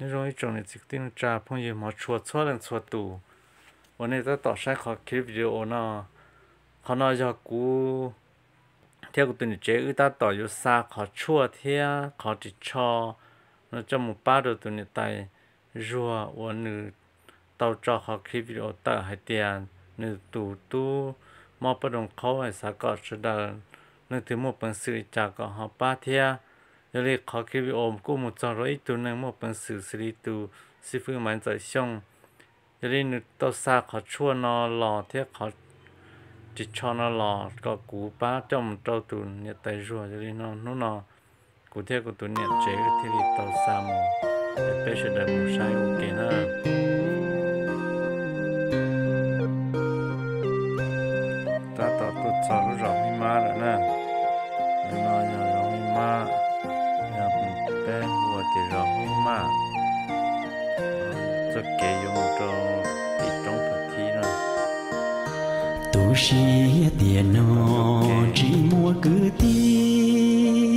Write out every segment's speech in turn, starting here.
Nyob zoo ib tsoom niam txiv kwv tij neej tsa phooj ywg hmov tshua txhua leej txhua tus uas nej tab tom saib qhov clip video no. Qhov no yog kuv thiab kuv tus niam tsev wb tab tom yuav xa qhov tshuaj thiab qhov ris tsho no coj mus pab rau tus niam tais Zuag uas nws tau tso qhov clip video tawm hais tias nws tus tub mob poj roog qhaub, xav kom sawv daws leej twg muaj peev xwm li cas kom ho pab thiab. Yog li qhov clip video kuj mus txog rau ib tug neeg muaj peev xwm xws li tus xib fwb Maiv Ntxawm Xyooj. Yog li nws tau xa qhov tshuaj no los thiab qhov ris tsho no los kom kuv pab coj mus rau tus niam tais Zuag. Yog li no hnub no kuv thiab kuv tus niam tsev wb thiaj li tau xa mus, es peb sawv daws mus saib ua ke na. Tab tom tuaj txog lub zos Hmib Mab lawm na. Ntawm no yog zos Hmib Mab, yog peb hu ua tias zos Hmib Mab. Txoj kev yuav mus rau tim roob Phav Thib no. Tu siab tias no tsis muaj kwv tij,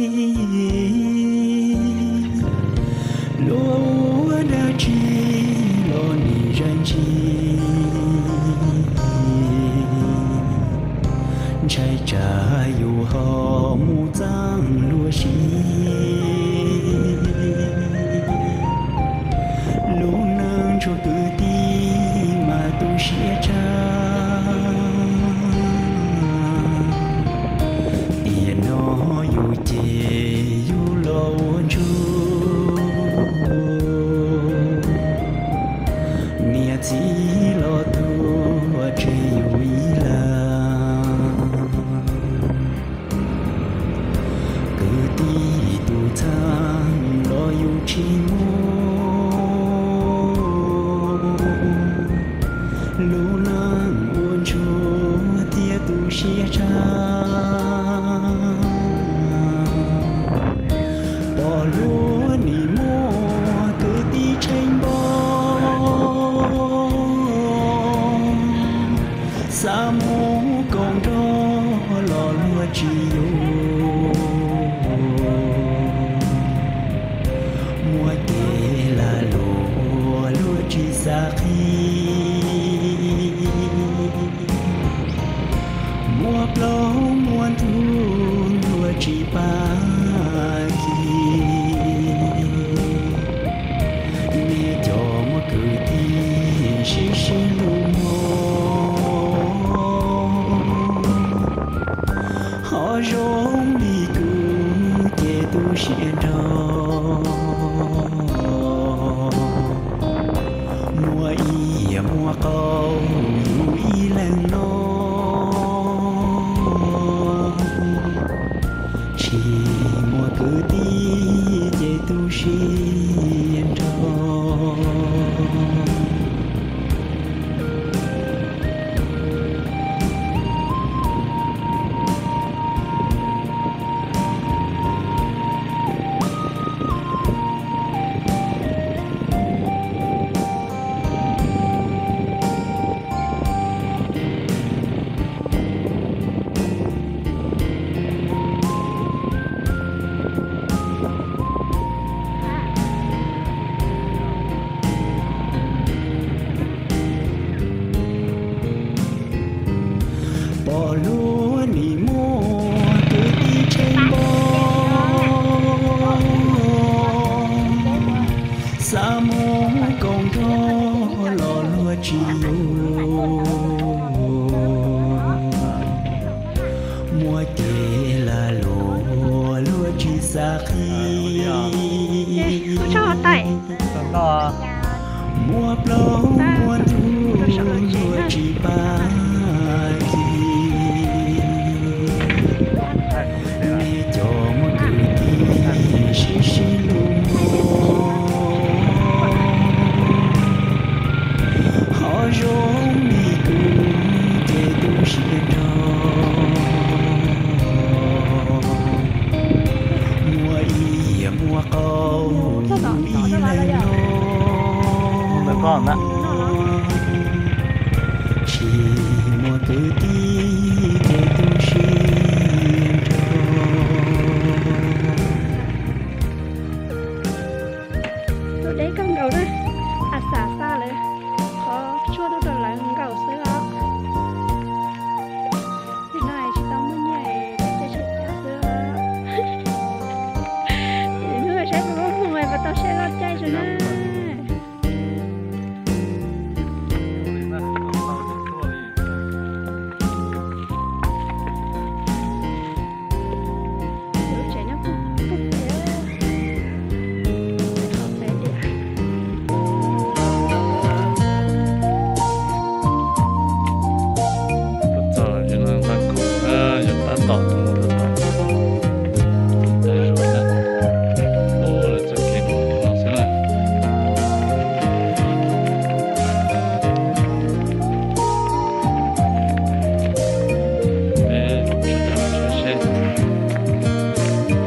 luag ua dab tsi los nim zam ntsis. Ntshai tsam yus ho mus txaj luag siv. Lub neej tshuav kwv tij mas tu siab tshaj. Tiam no yus ces yus los ua ntsuag, niam txiv los tuag tseg yus ib leeg. Kwv tij tus txheej los yus tsis muaj, lub neej ua ntsuag thiab tu siab tshaj. Pom luag nim muaj kwv tij tshee npo, xav mus koom nrog los luag tsis yuav. Muaj kev lag luam luag tsis xav qhib, muaj plaub muaj ntug luag tsis pab kis. Nej cov muaj kwv tij sib sib hlub mog, ho zoo li kuv ces tu siab nrog. Muaj ib yam muaj qau yus ib leeg no, tsis muaj kwv tij ces tu siab nrog. Pom luag nim muaj kwv tij tshee npo, xav mus koom nrog los luag tsis yuav. Muaj kev lag luam luag tsis xav qhib, muaj plaub muaj ntug luag tsis pab kis. Nej cov muaj kwv tij sib sib hlub mog, ho zoo li kuv ces tu siab nrog. Muaj ib yam muaj qau yus ib leeg no, tsis muaj kwv tij ces tu siab nrog. Tus deb kawg nkaus. tau seb loj caij zoo na. Lub tsev nyob puag pem, qhov pem diam. Tuaj txog lawm, no nqa khoom yuav tab tom mus rau tom tais Zuag na. Ua lawv txoj kev mus no xwb na. Peb seb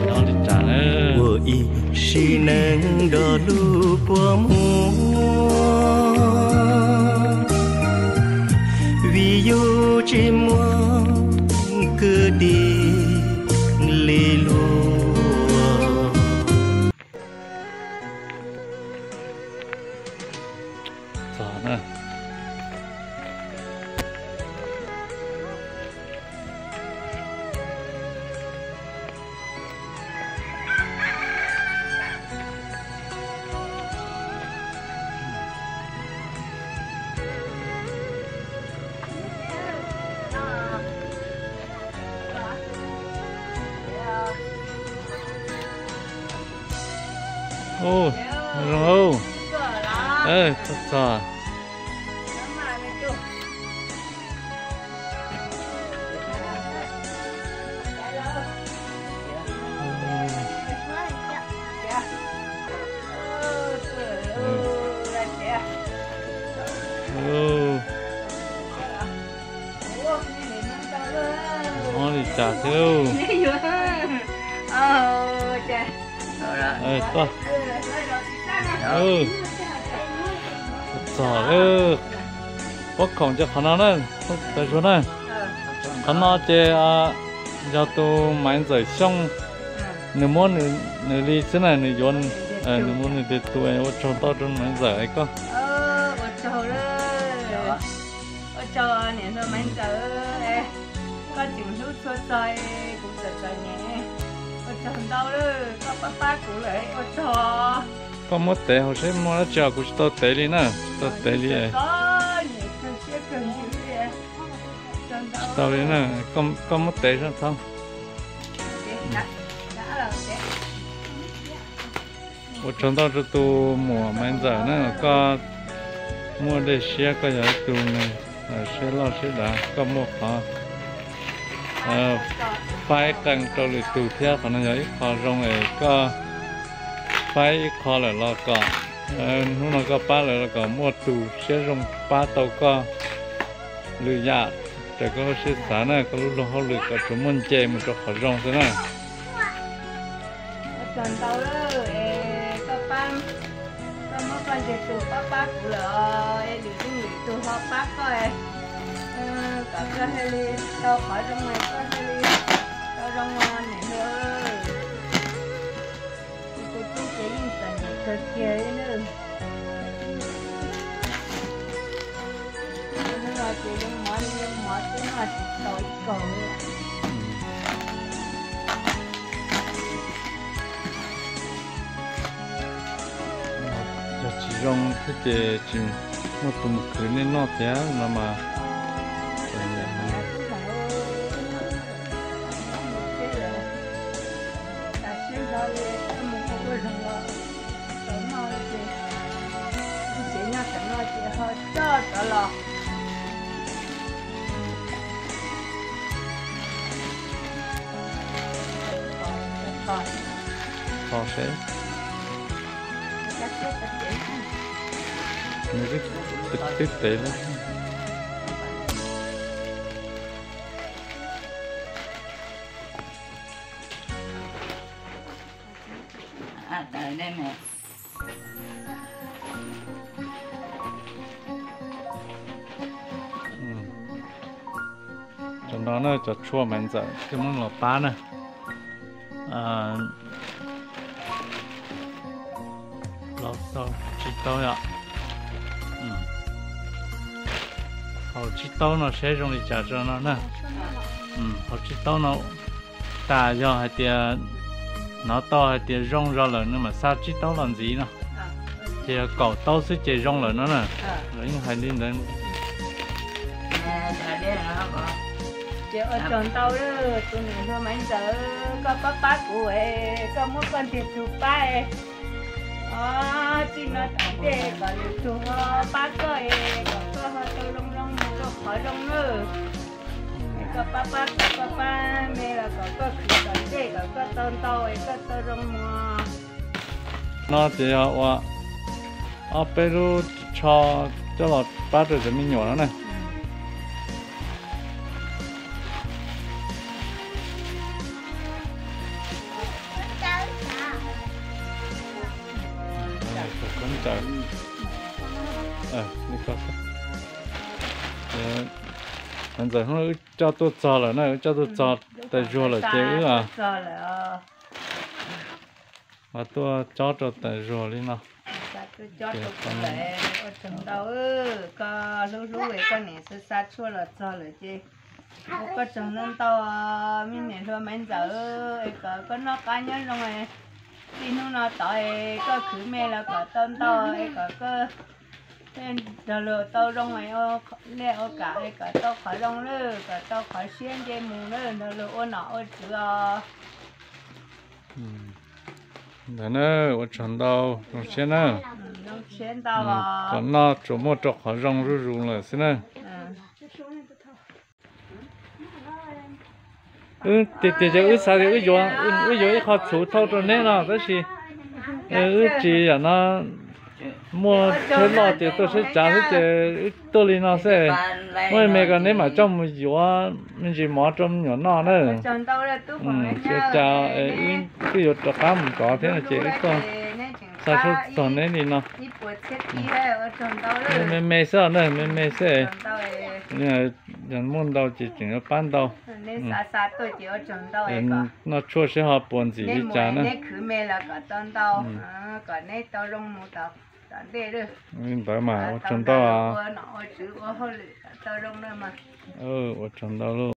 nyob li cas na. Ua ib sim neej nrog lub kua muag, vim yus tsis muaj kwv tij li luag. Txog na. Ub, zoo, tuaj txog. Mob li cas xwb. Tuaj, txog lawm. Pob khoom ces qhov no na, tais Zuag na. Qhov no ces yog tus Maiv Ntxawm Xyooj, nws muab nws li xwb na, nws yuav, nws muab nws tes tus. Ua tsaug ntau rau Maiv Ntxawm koj. Ua tsaug niam hluas Maiv Ntxawm, koj tseem hlub txhua txog kuv txom txom nyem. Ua tsaug ntau lawm, koj pab pab kuv lawm, ua tsaug. Koj muab tev hauv seb muaj dab tsi os, kuv tsis tau tev li na, tsis tau tev li. Tsis tau li na, koj muab tev saib thaub. Ua tsaug ntau rau tus muam Maiv Ntxawm na, koj muaj dej siab, koj yog ib tug neeg siab loj siab dav, koj muaj qhov faib qee rau lwm tus thiab. Qhov no yog ib qho zoo es koj faib ib qho lawm los kom hnub no koj pab lawm los kom muaj tus siab zoo pab tau koj lwm yam raws koj lub siab xav na, koj lub luag hauj lwm kom tsuas muaj nce mus rau qhov zoo xwb na. Ua tsaug ntau lawm es koj pab, koj muab koj ntsej tus pab pab kuv lawm os, es lwm hnub lwm tus ho pab koj, kom koj thiaj li tau qhov zoo es koj thiaj li tau zoo os niam hluas. Kuv tus tub ces yeej txom nyem kawg kiag li na. Hnub no ces zoo mov li zoo mov xwb, noj tsis tau ib kaug li. Yog tsis zoo thiab ces tsis muaj tus mus khwv nej noj thiab no mas. Tos seb. Nws twb, twb tev lawm. Cov no na, cov tshuaj Maiv Ntxawm thiaj muab los pab na. Los tau tsis tau yom. Haus tsib taub no seb zoo li cas tso no na. Haus tsib taub no tas yog hais tias Hnov tau hais tias zoo zog lawm no mas xa tsib taub los ntxiv no. Ces yog kaum taub xwb ces zoo lawm no na. Lawv yeej hais li ntawd. Ces ua tsaug ntau, tus niam hluas Maiv Ntxawm, koj pab pab kuv, koj muab koj ntiag tug pab, txij no tom ntej kom lwm tus ho pab koj es kom koj ho tau zoo zoo mus rau qhov zoo nawb. Koj pab pab kuv, koj pab me los kom koj khwv tom ntej kom koj tau ntau es koj tau zoo mus. No ces yog ua ob peb lub tsho coj los pab rau cov me nyuam no na. Ntxawm, wb coj tuaj txog lawm na, wb coj tuaj txog tas zuag lawm ces wb mas tuaj cob rau tas zuag li no. Ua tsaug ntau, koj hlub hlub es koj niam xa xa tshuaj los txog lawm ces ua koj tsaug ntau ntau, me niam hluas Maiv Ntxawm, es kom koj noj qab nyob zoo, txij hnub no tod es koj khwv me los kom tau ntau es kom koj nrog luag tau zoo, ua liaj ua kam es kom tau qhov zoo lawm, kom tau qhov siab nce mus lawm, nrog luag ua nom ua tswv os. Ntawd na, ua tsaug ntau, zoo siab na. Kom noj tsuas muaj rau qhov zoo zuj zus lawm xwb na. Wb tiag tiag ces wb xav tias wb yuav ib qho txhuv thauj rau neb no tab sis wb tsis yam no, muaj tsheb loj ces tuaj tsheb tsav xwb ces wb tuaj li no xwb. Muaj me me ko neb mam coj mus yuav me ntsis mov rau me nyuam noj na. Ua cas wb twb yuav rov qab mus rov thiab no ces wb tuaj xa tshuaj txog neb li no. Me me xwb na, me me xwb. Yog muaj ntau ces tseem yuav pab ntau. Noj tshuaj seb ho puas ntxim li cas na. Li ntawd mas ua tsaug ntau. Ua tsaug ntau lauj.